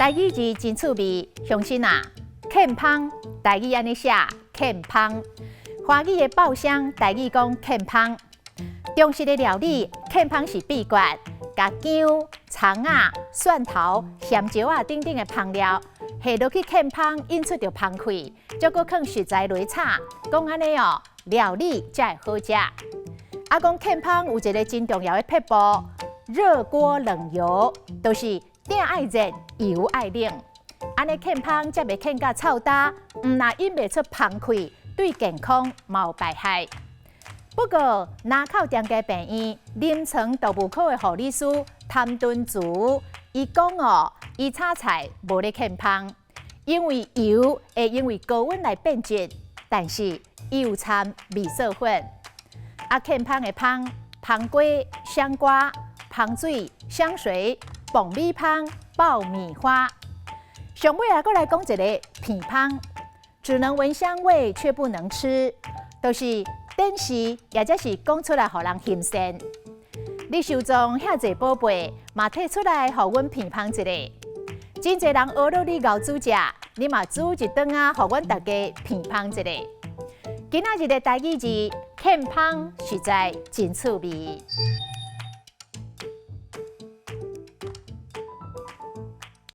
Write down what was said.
台語字真趣味，鄉親啊，崁芳，台語按呢寫，崁芳。華語的爆香，台語講崁芳。中式的料理，崁芳是秘訣，共薑、蔥仔、蒜頭、鹹椒仔等等的芳料下落去崁芳，引出著芳氣，再閣放食材落炒，講按呢哦，料理才會好食。啊，講崁芳有一个真重要的撇步，熱鍋冷油，就是鼎愛熱，油愛冷，按呢崁芳才袂崁甲臭焦，毋但引袂出芳氣，對健康嘛有敗害。不過，林口長家病院臨床動物科的護理師譚敦慈，伊講哦，伊炒菜無咧崁芳，因為油會因為高溫來變質，但是伊有摻味素粉。啊，崁芳的芳，芳瓜、香瓜、芳水、香水、爆米芳、爆米花。上尾啊，閣來講一个鼻芳，只能聞香味卻不能吃，就是展示，抑者是講出來予人欣羨。你收藏遐濟寶貝，嘛提出來予阮鼻芳一下。真濟人學落你𠢕煮食，你嘛煮一頓仔，予阮大家鼻芳一下。今仔日的台語字，崁芳實在真趣味。